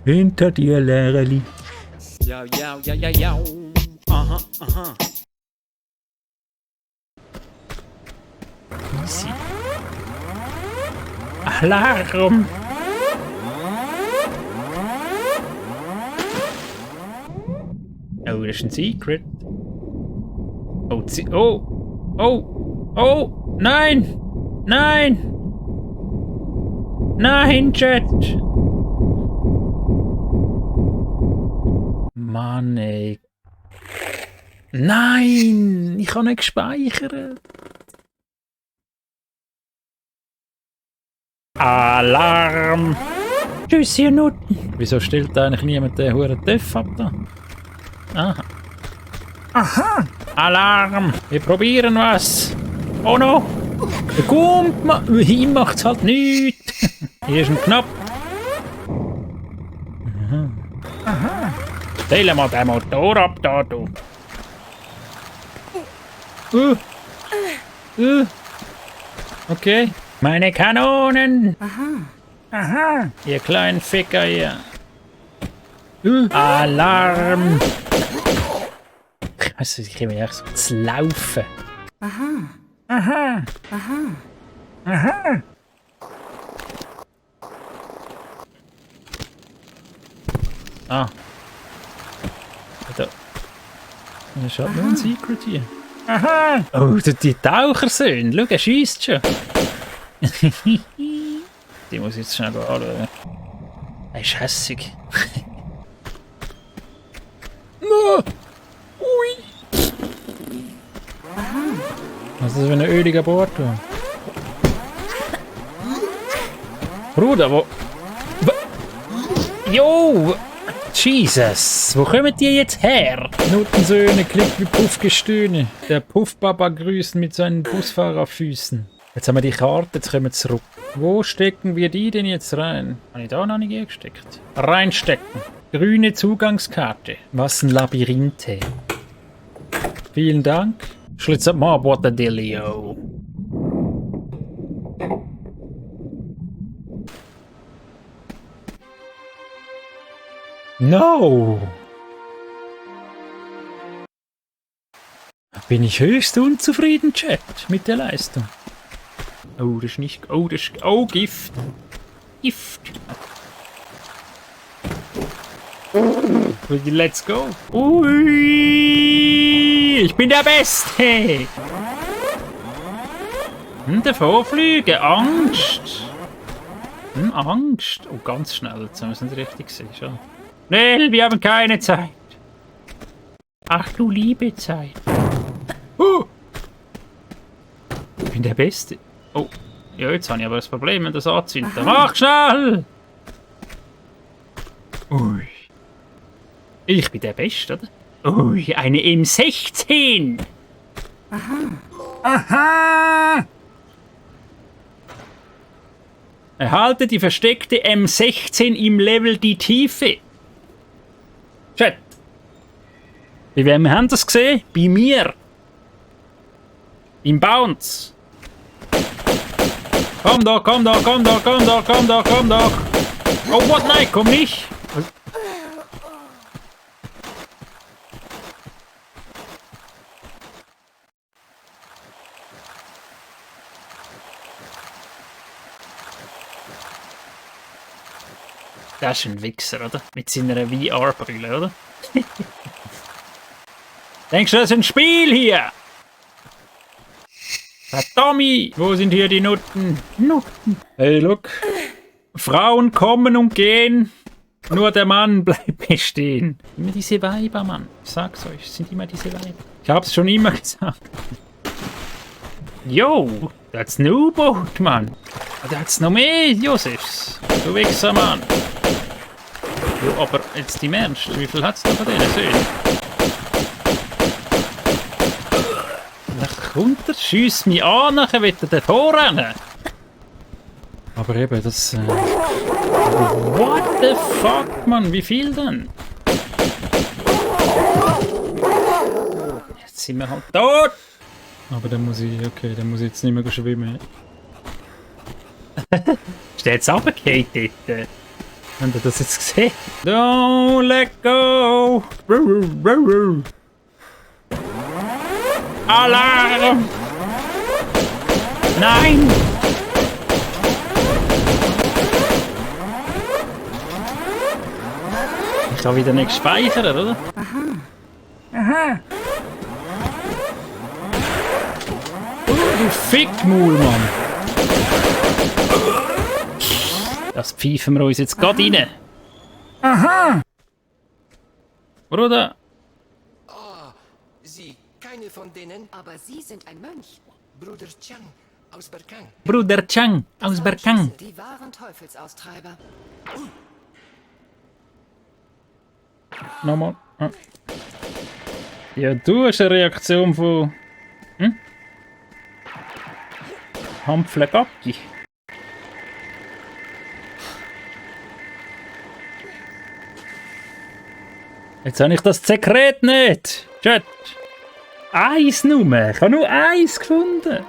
Hinter dir, Läreli. Ja, ja, ja, ja, ja. Aha, aha. Easy. Alarm! Oh, das ist ein Secret. Oh, oh, nein! Nein! Nein, Chat! Mann, ey. Nein! Ich habe nicht gespeichert. Alarm! Tschüss, ihr Nutten! Wieso stellt eigentlich niemand den huren Töff ab da? Aha. Aha! Alarm! Wir probieren was! Oh no! Kommt man! Ihm macht's halt nichts! Hier ist ein Knopf! Aha! Aha! Stell mal den Motor ab da, du! Okay. Meine Kanonen! Aha! Aha! Ihr kleinen Ficker hier! Alarm! Also, ich kriege mich echt so zu laufen. Aha! Aha! Aha! Aha! Ah. Da. Das ist halt nur ein Secret hier. Aha! Oh, die Tauchersöhne. Schau, er schiesst schon. Die muss ich jetzt schnell anschauen. Er ist hässig. No! Ui! Was ist das für ein öliger Bord? Bruder, wo... Jo! Jesus! Wo kommen die jetzt her? Nutensöhne, Klick wie Puffgestöhne. Der Puffbaba grüßt mit seinen Busfahrerfüßen. Jetzt haben wir die Karte, jetzt kommen wir zurück. Wo stecken wir die denn jetzt rein? Habe ich da noch nicht gesteckt? Reinstecken. Grüne Zugangskarte. Was ein Labyrinth. Vielen Dank. Schlitz ab mal, what the dealio. No! Bin ich höchst unzufrieden, Chat, mit der Leistung. Oh, das ist nicht... Oh, das ist... Oh, Gift. Gift. Let's go. Ui! Ich bin der Beste! Davor fliegen. Angst. Angst. Oh, ganz schnell. Jetzt haben wir es nicht richtig gesehen. Schon. Schnell, wir haben keine Zeit. Ach du liebe Zeit. Ich bin der Beste. Oh, ja, jetzt habe ich aber das Problem mit das Anzünden. Mach schnell! Ui. Ich bin der Beste, oder? Ui, eine M16! Aha. Aha! Erhalte die versteckte M16 im Level die Tiefe. Chat. Bei wem haben das gesehen? Bei mir. Im Bounce. Komm doch, komm doch, komm doch, komm doch, komm doch, komm doch. Oh, what? Nein, komm nicht. Das ist ein Wichser, oder? Mit seiner VR-Brille, oder? Denkst du, das ist ein Spiel hier? Tommy, wo sind hier die Nutten? Nutten. Hey, look. Frauen kommen und gehen. Nur der Mann bleibt bestehen. Immer diese Weiber, Mann. Ich sag's euch, es sind immer diese Weiber. Ich hab's schon immer gesagt. Yo, that's ein U-Boot, Mann. Da hat's noch mehr, Josefs. Du Wichser, Mann. Jo, aber jetzt im Ernst, wie viel hat's da von denen Söhnen? Runter, schiess mich an, nachher wird er vorrennen. Aber eben, das... What the fuck, Mann, wie viel denn? Jetzt sind wir halt tot! Aber dann muss ich, okay, dann muss ich jetzt nicht mehr schwimmen. Ist der jetzt runtergefallen dort? Habt ihr das jetzt gesehen? Don't let go! Alarm! Nein! Ich kann wieder nicht speichern, oder? Aha! Du Fickmaul, Mann! Das pfeifen wir uns jetzt gerade rein. Aha! Bruder! Sie, keine von denen, Aber Sie sind ein Mönch. Bruder Chang aus Berkang. Bruder Chang aus Berkang. Die wahren Teufelsaustreiber. Nochmal. Ah. Ja, du hast eine Reaktion von... Hampflegacki. Jetzt habe ich das Sekret nicht. Chat. Eins nur. Ich habe nur eins gefunden.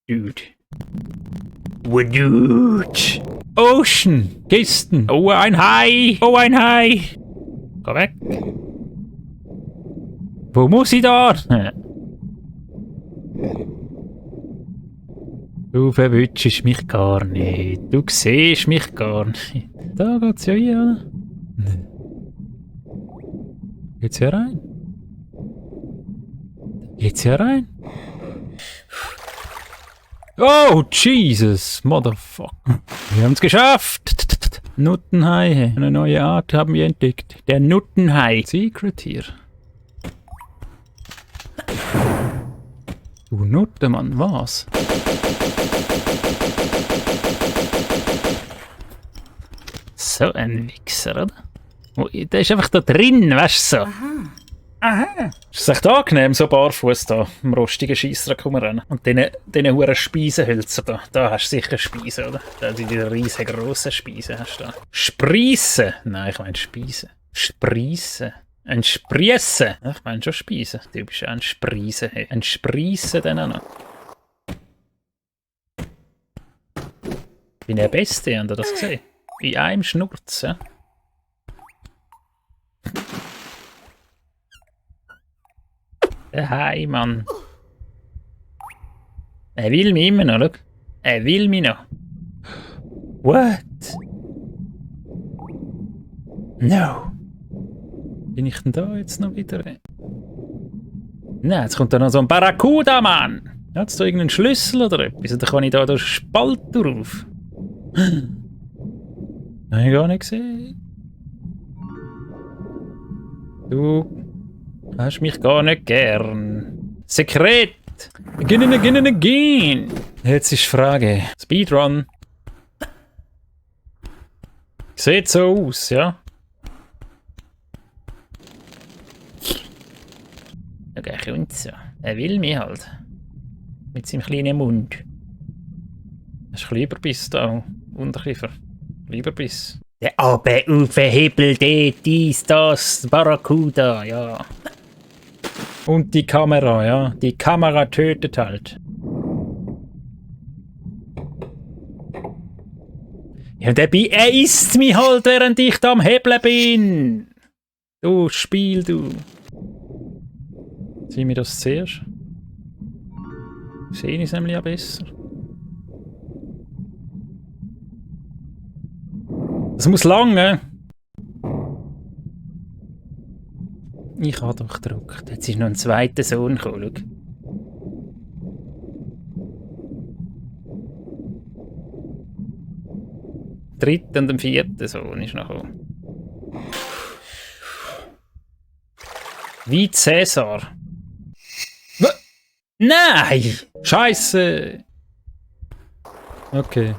Dude. Oh, dude. Ocean. Kisten. Oh, ein Hai. Oh, ein Hai. Geh weg. Wo muss ich da? Du verwünschst mich gar nicht. Du siehst mich gar nicht. Da geht's ja rein, oder? Geht's hier rein? Geht's hier rein? Oh, Jesus, Motherfucker. Wir haben's geschafft. Nuttenhai. Eine neue Art haben wir entdeckt. Der Nuttenhai. Secret hier. Du Nutte, Mann, was? So ein Wichser, oder? Oh, der ist einfach da drin, weißt du so. Aha. Ist es echt angenehm, so barfuß da im rostigen Scheissdreck rumrennen. Und diese huren Speisenhölzer da. Da hast du sicher Speisen, oder? Da die riesengroßen Speisen hast du da. Spreisen? Nein, ich meine Speisen. Spreisen. Ein Spriessen? Ich meine schon Speisen. Du bist ja ein Spreisen. Hey. Ein Spreisen dann auch noch. Bin der Beste, habt ihr das gesehen? In einem Schnurz, ja? Der Hai, Mann. Er will mich immer noch, schau. Er will mich noch. What? No. Bin ich denn da jetzt noch wieder? Nein, jetzt kommt da noch so ein Barracuda, Mann. Hat es da irgendeinen Schlüssel oder etwas? Oder kann ich da den Spalt drauf? Habe ich gar nicht gesehen. Du hast mich gar nicht gern. Sekret! Again. Jetzt ist die Frage. Speedrun. Sieht so aus, ja? Okay, kommt so. Er will mich halt. Mit seinem kleinen Mund. Hast du ein bisschen Überbiss da? Unterkiefer. Überbiss. Der Abenuferhebel, dies, das, Barracuda, ja. Und die Kamera, ja. Die Kamera tötet halt. Ja, er isst mich halt, während ich da am Hebeln bin. Du Spiel, du. Sieh mir das zuerst. Sehe ich es nämlich ja besser. Es muss lange. Ich habe doch gedruckt. Jetzt ist noch ein zweiter Sohn gekommen. Schau. Dritten und ein vierten Sohn ist noch gekommen. Wie Cäsar. Nein! Scheiße! Okay.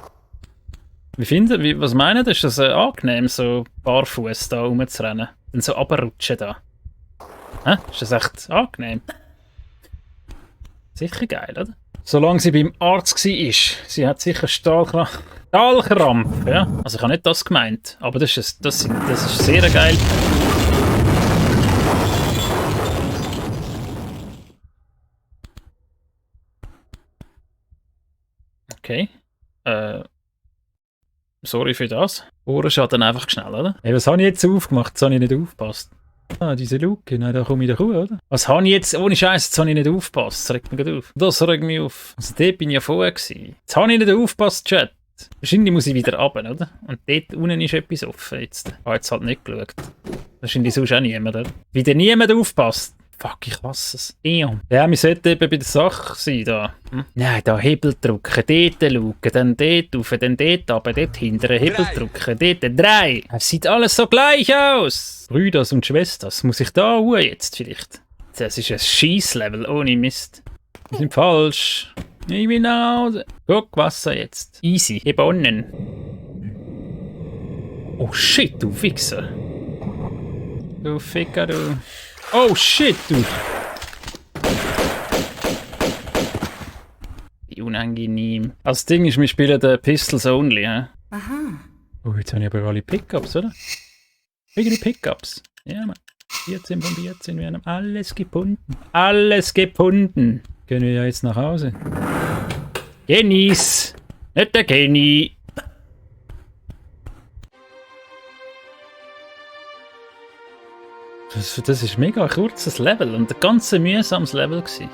Was meinen ihr? Ist das angenehm, so barfuß da rumzurennen? Und so runterrutschen da? Hä? Ist das echt angenehm? Sicher geil, oder? Solange sie beim Arzt war, sie hat sicher Stahlkrampf, ja? Also ich habe nicht das gemeint, aber das ist sehr geil. Okay. Sorry für das. Ohrenschaden einfach schnell, oder? Hey, was habe ich jetzt aufgemacht? Jetzt habe ich nicht aufgepasst. Ah, diese Luke. Nein, da komme ich doch raus, oder? Was habe ich jetzt? Ohne Scheiß, jetzt habe ich nicht aufgepasst. Das regt mich gerade auf. Das regt mich auf. Also dort bin ich ja vorher gewesen. Jetzt habe ich nicht aufgepasst, Chat. Wahrscheinlich muss ich wieder runter, oder? Und dort unten ist etwas offen jetzt. Jetzt halt nicht geschaut. Wahrscheinlich sonst auch niemand, oder? Wieder niemand aufpasst. Fuck, ich hasse es. Ja, wir sollten eben bei der Sache sein, da. Nein, da Hebel drücken, dort schauen, dann dort rauf, dann dort runter, dort hinten Hebel drücken, dort 3. Es sieht alles so gleich aus. Brüder und Schwestern, muss ich da ruhen jetzt vielleicht? Das ist ein Scheisslevel ohne Mist. Wir sind falsch. Ich will nach Hause. Guck, Wasser jetzt. Easy, gewonnen. Oh shit, du Wichser. Du Ficker, du. Oh shit, du! Wie unangenehm. Also das Ding ist, wir spielen den Pistols only, hä? Aha. Oh, jetzt habe ich aber alle Pickups, oder? Wegen die Pickups. Ja, Mann. 14 von 14, wir haben alles gebunden. Alles gebunden. Können wir ja jetzt nach Hause. Genieß! Nicht der Kenny! Das ist ein mega kurzes Level und ein ganz mühsames Level gewesen.